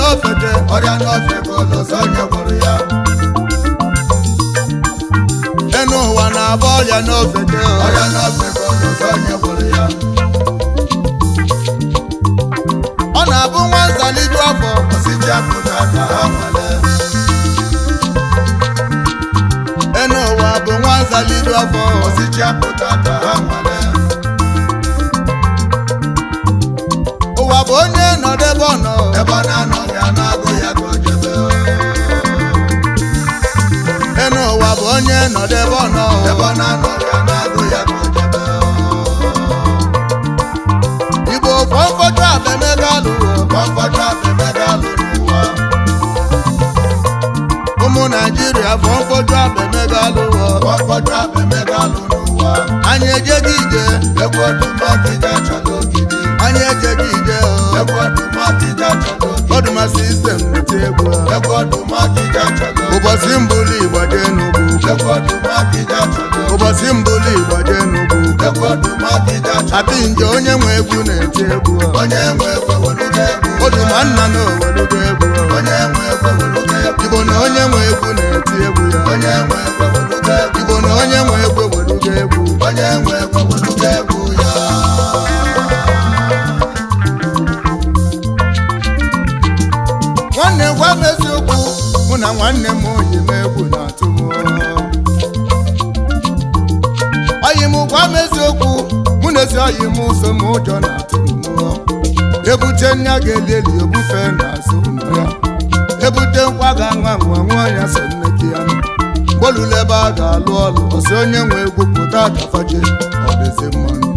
n'ofeke, Ọrịa n'ofeke ụlọzọ onye gwọrọ ya. Enu ụwa na-abụ ọrịa n'ofeke. Ọrịa n'ofeke ụlọzọ onye gwọrọ ya. Ọ na-abụ nwa nzaliju afọ. Osiji apụta ka ha nwale. Enu ụwa bụ nwa nzaliju afọ. Osiji apụta ka ha nwale. Ụwa bụ onye nọdụ ebe ọ nọ. Ebe ọ na-anọ ya na-agụ ya ka o jebe. Enu ụwa bụ onye nọdụ ebe ọ nọ. Ebe ọ na-anọ ya na-agụ ya ka o jebe. Igbo fọfọdụ abemega lụrụ. Kọmfọdụ abemega lụrụ ụwa. Ụmụ Naijiria fọfọdụ abemega lụrụ. Kọmfọdụ abemega lụrụ ụwa. Anyị ejeghị ije. Egwu ọdụmọkịja chọrọ ogidi. Anyị ejeghị ije. Egwu ọdụmọkịja chọrọ ogidi. Ọdụma sistem na-eti egwu. Egwu ọdụmọkịja chọrọ ogidi. Ụbọchị mbụlụ Igbo jee n'ugwu. Egwu ọdụmọkịja chọrọ ogidi. Ụbọchị mbụlụ Igbo jee n'ugwu. Egwu ọdụmọkịja chọrọ Apị nje onye nwe egwu na-eti egwu. Onye nwe egwu weluga egwu. Oduma nna na owelugo egwu. Onye nwe egwu weluga egwu. Igbo na onye nwe egwu na-eti egwu ya. Onye nwe egwu weluga egwu. Igbo na onye nwe egwu welugo egwu. Onye nwe egwu weluga egwu ya. Nwanne gwa m eziokwu, mụ na nwanne m oyi m egwu na-atụ m. Oyi m gwa m eziokwu, mụ na ezi oyi m so m ụjọ na-atụ m. Ebute nne ga-eli eli obufe n'azụ ụlọ ya. Ebute nkwa ga-anwa nwa nwa ya so nne gị ya. Mgbolulu ebe a ga-alụ ọlụ, ọsị onye nwe egwu pụta gafaje, ọ dịzi mmanụ.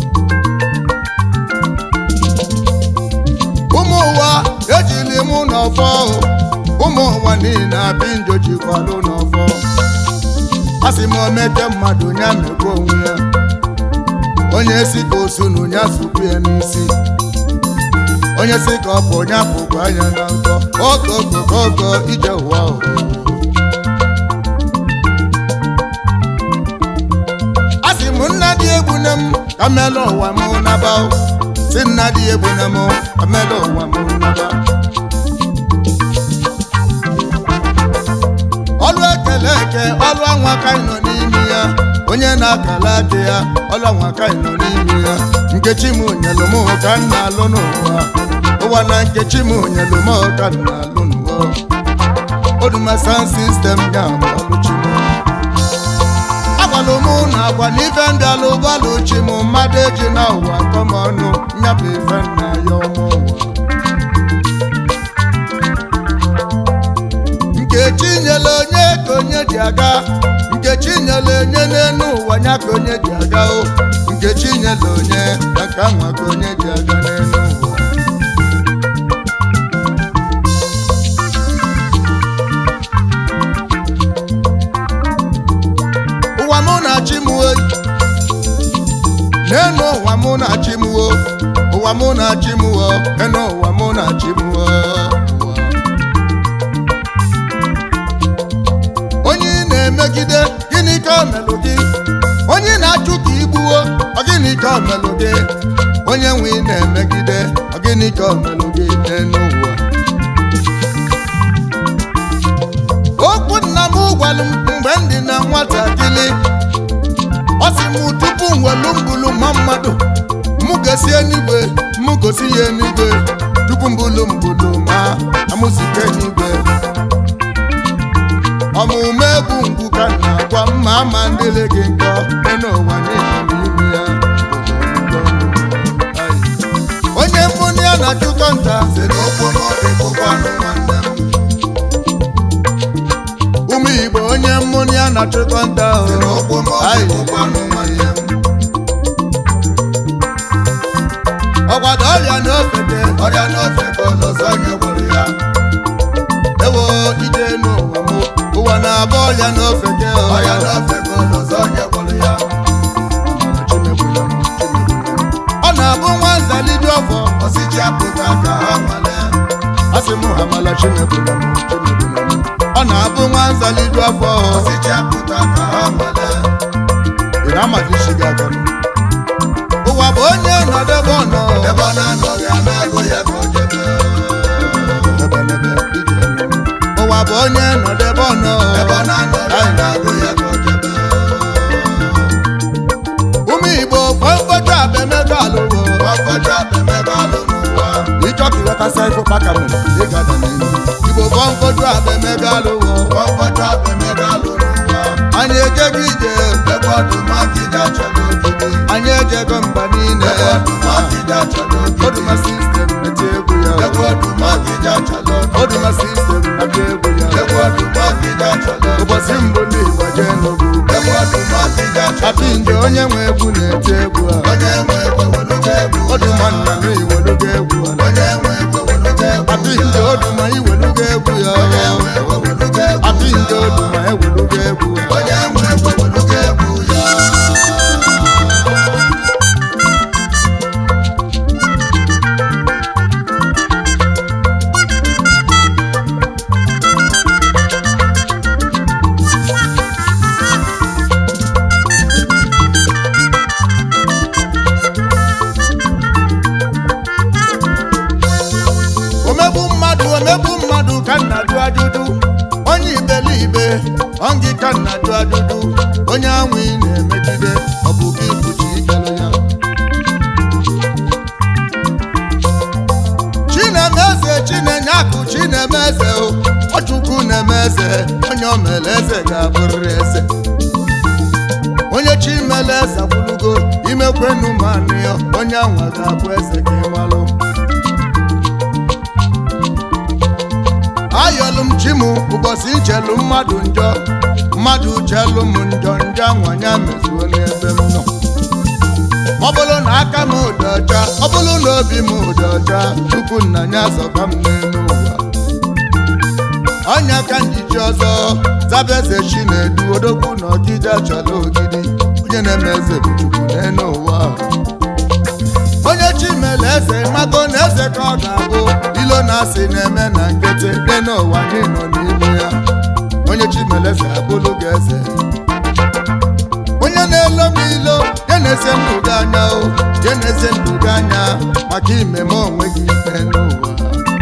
Ụmụ ụwa ejili mụ n'ọfọ, ụmụ ụwa niile abị njọ jikwalụ n'ọfọ. Asị m omete mmadụ ya megbu onwe ya. Onye si ka osunu ya sukwu ya n'isi. Onye si ka ọ bụ onye apụkwa anya na nkọ. Ogogogogo ije ụwa o. Asị m nna dị egbu na m ka mmelụ ụwa m naba o. Si nna dị egbu na m ka mmelụ ụwa m naba. Ọlụ ekele eke, ọlụ anwa ka anyị nọ n'ime ya. Onye na-akala aka ya, ọlụ anwa ka anyị nọ n'ime ya. Nkechi m nyelụ m ka m na-alụ n'ụwa. Ụwa na nkechi m nyelụ m ka m na-alụ n'ụwa. Oduma sound system ya bụ ọlụchi m. Agwalụ m na agwa na ife ndị alụ gbalụ chi m mmadụ eji na ụwa kọmọnụ nyapụ ife nna ya ọmụ ụwa. Nkechi nyere onye ka onye ji aga. Nkechi nyere onye n'enu ụwa ya ka onye ji aga o. Nkechi nyere onye na ka nwa ka onye ji aga n'enu ụwa. Ụwa mụ na-achị m oyi. N'enu ụwa mụ na-achị m o. Ụwa mụ na-achị m o. N'enu ụwa mụ na-achị m o. Onye ị na-emegide gịnị ka o melụ gị? Onye na-achụ ka igbuo ọ gịnị ka o melụ gị? Onye nwe ị na-emegide ọ gịnị ka o melụ gị n'elu ụwa? Okwu nna m gwalụ m mgbe m dị na nwatakịrị, ọ sị m tupu m welu mbulu ma mmadụ mụ gosi enigwe, mụ gosi ya enigwe, tupu mbulu mbulu ma amụsike enigwe. Ọmụmụ egwu ngwu ka m na-agwa mma ama ndịle gị nkọ n'ụwa niile n'ime ya. Onye mụ na ya na-achụkọ nta Sị na okwu m ọ dị bụkwanụ nwanne m. Ụmụ Igbo, onye mụ na ya na-achụkọ nta o. Sị na okwu m ọ dị bụkwanụ nwanne m. Ọkwado ọrịa n'ofete. Ọrịa n'ofeke ụlọzọ onye gwọrọ ya. Ewo ije n'ụwa m, ụwa na-abụ ọrịa n'ofete o. Ọrịa n'ofeke ụlọzọ onye gwọrọ ya. Chimegbula m, chimegbula m. Ọ na-abụ nwa nzaliju ọfọ. Osiji apụta ka ha nwale. Asị m ha mala chimegbula m, chimegbula m. Ọ na-abụ nwa nzaliju afọ. Osiji apụta ka ha nwale. Ị na-amazi isi gị aka m. Ụwa bụ onye nọdụ ebe ọ nọ. Ebe ọ na-anọghị a na-agụ ya ka o jebe. Nganebe ije nọ. Ụwa bụ onye nọdebe ọnọ. Ebe ọ na-anọ ya na-agụ ya ka o jebe. Ụmụ Igbo fọmfọdụ abemebe alụwo. Fọmfọdụ abemebe alụ n'ụwa. Ịchọ ka ịghọtasịa ife ụkpaka mere, ị ga-ada n'elu. Igbo fọmfọdụ abemebe alụwo. Fọmfọdụ abemebe alụ n'ụwa. Anyị ejego ije. Ebe ọdụmakịda chọrọ ogidi. Anyị ejego mba niile. Ebe ọdụmakịda chọrọ ogidi. Oduma system na-eti egwu ya. Ebe ọdụmakịda chọrọ ogidi. Oduma system na-eti egwu ya. Ebe ọdụmakịda chọrọ ogidi. Ụbọchị mbụ ndị Igbo jee n'ugwu. Ebe ọdụmakịda chọrọ Apị nje onye nwe egwu na-eti egwu a. Onye nwe egbe welugo egwu ya. Oduma nna m iwelugo egwu a. Onye nwe egbe welugo egwu Apị ya. nje oduma iwelugo egwu ya. Onye nwe egbe welugo egwu Apị ya. nje oduma ewelugo egwu ya. Onye nwe egbe welugo egwu ya. Omegbu mmadụ, omegbu mmadụ ka nna jụ ajụjụ. Onye iberibe ọngị ka nna jụ ajụjụ. Onye anwụ ị na-emegide, ọ bụ gị bụchi ikele ya. Chinemeze, Chinenye akụ, Chinemeze o, Ọchukwu na-eme eze. Onye o mere eze ga-abụrịrị eze. Onye chi mere eze akwụlugo imekwenu manụ ya, onye anwa ga-abụ eze ka ịmalụ. Ayọlụ m chi m ụbọchị nchelu mmadụ njọ, mmadụ chelụ m njọ, njọ anwanya mezuo n'ebe m nọ. Ọ bụrụ na aka m dị ọcha, ọ bụrụ na obi m dị ọcha, Chukwu nna ya zọba m n'elu ụwa. Ọnya ka njiji ọzọ zabeze chi na-edu odogwu na ọgide chọrọ ogidi. Onye na-eme eze bụ Chukwu n'elu ụwa. Onye chi mere eze mago na eze ka ọ ga-abụ. Ilo na asị na-eme na nkịtị dị n'ụwa anyị nọ n'ime ya. Onye chi mere eze abụlụ gị eze. Onye na-elo m ilo ya na-ese ndụ gị anya o, ya na-ese ndụ gị anya maka imeme onwe gị ikpe n'ụwa.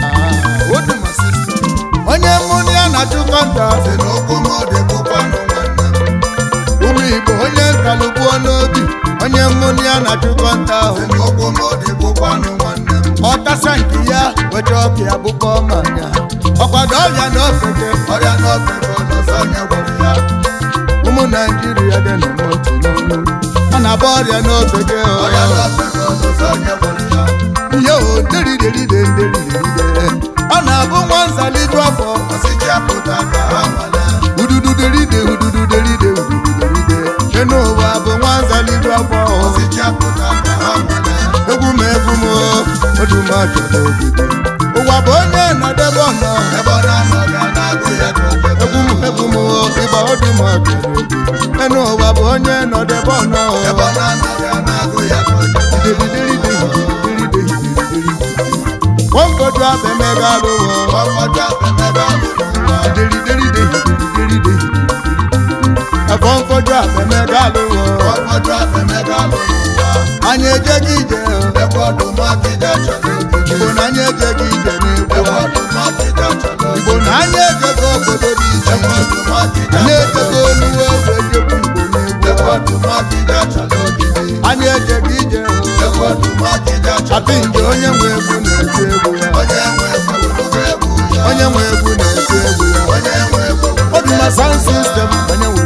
Ah, Oduma system. Onye mụ na ya na-achụkọ nta Sị na okwu m dị bụkwanụ nwanne m. Ụmụ Igbo, onye ntalụgbuo n'obi, onye mụ na ya na-achụkọ nta ahụ. Sị na okwu m dị bụkwanụ nwanne m. Ọkasa nke ya weta ọka ya bụkọ mmanya ọkwado ọrịa na ofeke. Ọrịa n'ofeke ọlọsọ onye gwọrọ ya. Ụmụ Naijiria dị na otu n'ọnụ a na-agba ọrịa n'ofeke. Ọrịa n'ofeke ọlọsọ onye gwọrọ ya. Ihe o nderideride nderideride, ọ na-abụ nwa nzaliju afọ. Ọsịji apụta ka ha nwale. Ududu deride, ududu deride, ududu deride, enu ụwa bụ nwa nzaliju afọ. Ọsịji apụta ka ha nwale. Egwu m, egwu m oduma chọrọ ogige. Ụwa bụ onye nọdebe ọnọ. Ebe ọ na-anọ ga na-agụ ya ka o jebe. Egwu m, egwu m ịgba oduma chọrọ ogige. Enu ụwa bụ onye nọdebe ọnọ. Ebe ọ na-anọ ga na-agụ ya ka o jebe. Wọ́nfọ̀dù abẹ́mẹ́gà lówó. Fọmfọdụ abemebe alụ n'ụwa. Ẹ̀fọ́nfọ̀dù abẹ́mẹ́gà lówó. Fọmfọdụ abemebe alụ n'ụwa. Anyị ejeghị ije o. Ebe ọdụmakịda chọrọ ogidi. Igbo na anyị ejeghị ije n'egwu. Ebe ọdụmakịda chọrọ ogidi. Igbo na anyị ejego obodo dị iche Ebe iche. ọdụmakịda Anyị chọrọ ejego ogidi. oluwe egwu ejekwu Igbo n'egwu. Ebe ọdụmakịda chọrọ ogidi. Anyị ejeghị ije o. Ebe ọdụmakịda chọrọ Apị nje onye nwe egwu na-eti egwu ya. Onye nwe egbe welugo egwu ya. Onye nwe egwu na-eti egwu ya. Onye nwe egbe welugo Oduma sound system. Onye nwe